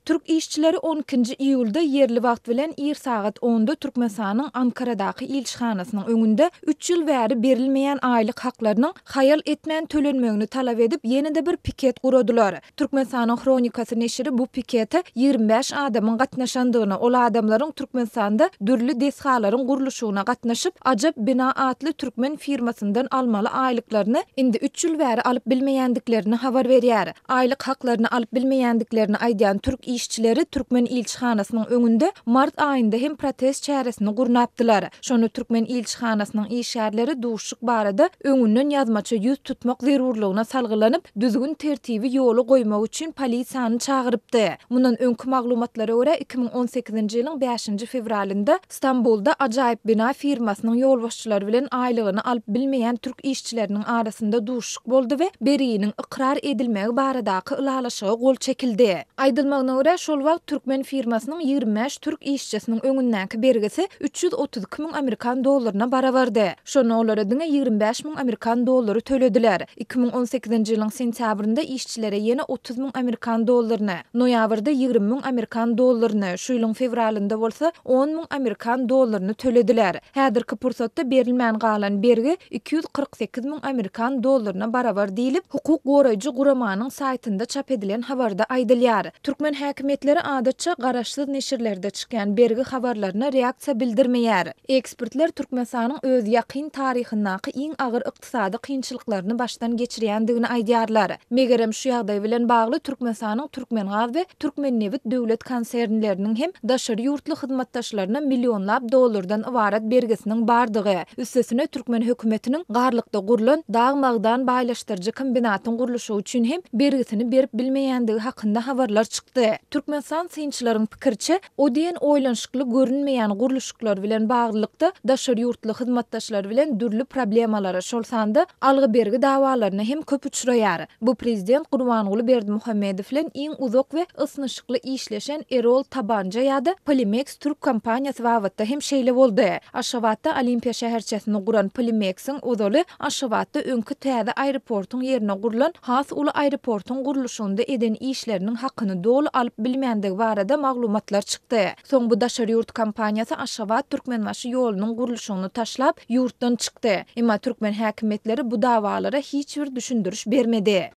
Türk işçileri on ikinji iýulda ýerli wagt bilen ir sagat onda Türkmenistanyň Ankaradaky ilçihanasynyň öňünde üç ýyl bäri berilmeýän aýlyk haklarynyň haýal etmän tölenmegini talap edip ýene-de bir piket guradylar. Türkmenistanyň Hronikasy neşiri bu pikete 25 adamyň gatnaşandygyny, ol adamlaryň Türkmenistanda dürli desgalaryň gurluşygyna gatnaşyp, Ajap bina atly türkmen firmasyndan almaly aýlyklaryny indi üç ýyl bäri alyp bilmeýändiklerini habar berýär. Aýlyk haklaryny alyp bilmeýändiklerini aýdýan türk işçileri türkmen ilçihanasynyň öňünde mart aýynda hem protest çäresini gurnapdylar. Şonda türkmen ilçihanasynyň işgärleri duşuşyk barada öňünden ýazmaça ýüz tutmak zerurlygyna salgylanyp, düzgün-tertibi ýola goýmak üçin polisiýany çagyrypdy. Mundan öňki maglumatlara görä, 2018-nji ýylyň bäşinji fewralynda Stambulda Ajaýyp bina firmasynyň ýolbaşçylary bilen aýlygyny alyp bilmeýän türk işçileriniň arasynda duşuşyk boldy we berginiň ykrar edilmegi baradaky ylalaşyga gol çekildi. Aýdylmagyna görä, şol wagt türkmen firmasynyň 25 türk işçisiniň öňündäki bergisi 332 müň amerikan dollaryna barabardy. Şonda olara diňe 25 müň amerikan dollary tölediler. 2018-nji ýylyň sentýabrynda işçilere ýene 30 müň amerikan dollaryny, noýabrda 20 müň amerikan dollaryny, şu ýylyň fewralynda bolsa on müň amerikan dollaryny tölediler. Häzirki pursatda berilmän galan bergi 248 müň amerikan dollaryna barabar diýlip, hukuk goraýjy guramanyň saýtynda çap edilen habarda aýdylýar. Türkmen häkimiýetleri adatça garaşsyz neşirlerde çykýan bergi habarlaryna reaksiýa bildirmeýär. Ekspertler Türkmenistanyň öz ýakyn taryhyndaky iň agyr ykdysady kynçylyklaryny başdan geçirýändigini aýdýarlar. Megerem şu ýagdaý bilen bagly Türkmenistanyň Türkmengaz we Türkmennebit döwlet konsernleriniň hem daşary ýurtly hyzmatdaşlaryna millionlap dollardan ybarat bergisiniň bardygy, üstesine türkmen hökümetiniň Garlykda gurlan dag-magdan baýlaşdyryjy kombinatyň gurluşygy üçin hem bergisini berip bilmeýändigi hakynda habarlar çykdy. Türkmenistan synçylaryň pikiriçe, o diýen oýlanyşykly görünmeýän gurluşyklar bilen baglylykda daşary ýurtly hyzmatdaşlar bilen dürli problemalara, şol sanda algy-bergi dawalaryna hem köp uçraýar. Bu prezident Gurbanguly Berdimuhamedow bilen iň uzak we ysnyşykly işleşen Erol Tabanja ýa-da Polimeks türk kompaniýasy babatda hem şeýle boldy. Aşgabatda Olimpiýa şäherçesini guran Polimeksiň ozaly Aşgabatda öňki täze aeroportuň ýerine gurlan has uly aeroportuň gurluşygynda eden işleriniň hakyny doly alyp bilmändigi barada maglumatlar çykdy. Soň bu daşary ýurt kompaniýasy Aşgabat-Türkmenbaşy ýolunyň gurluşygyny taşlap, ýurtdan çykdy. Emma türkmen häkimiýetleri bu dawalara hiç bir düşündiriş bermedi.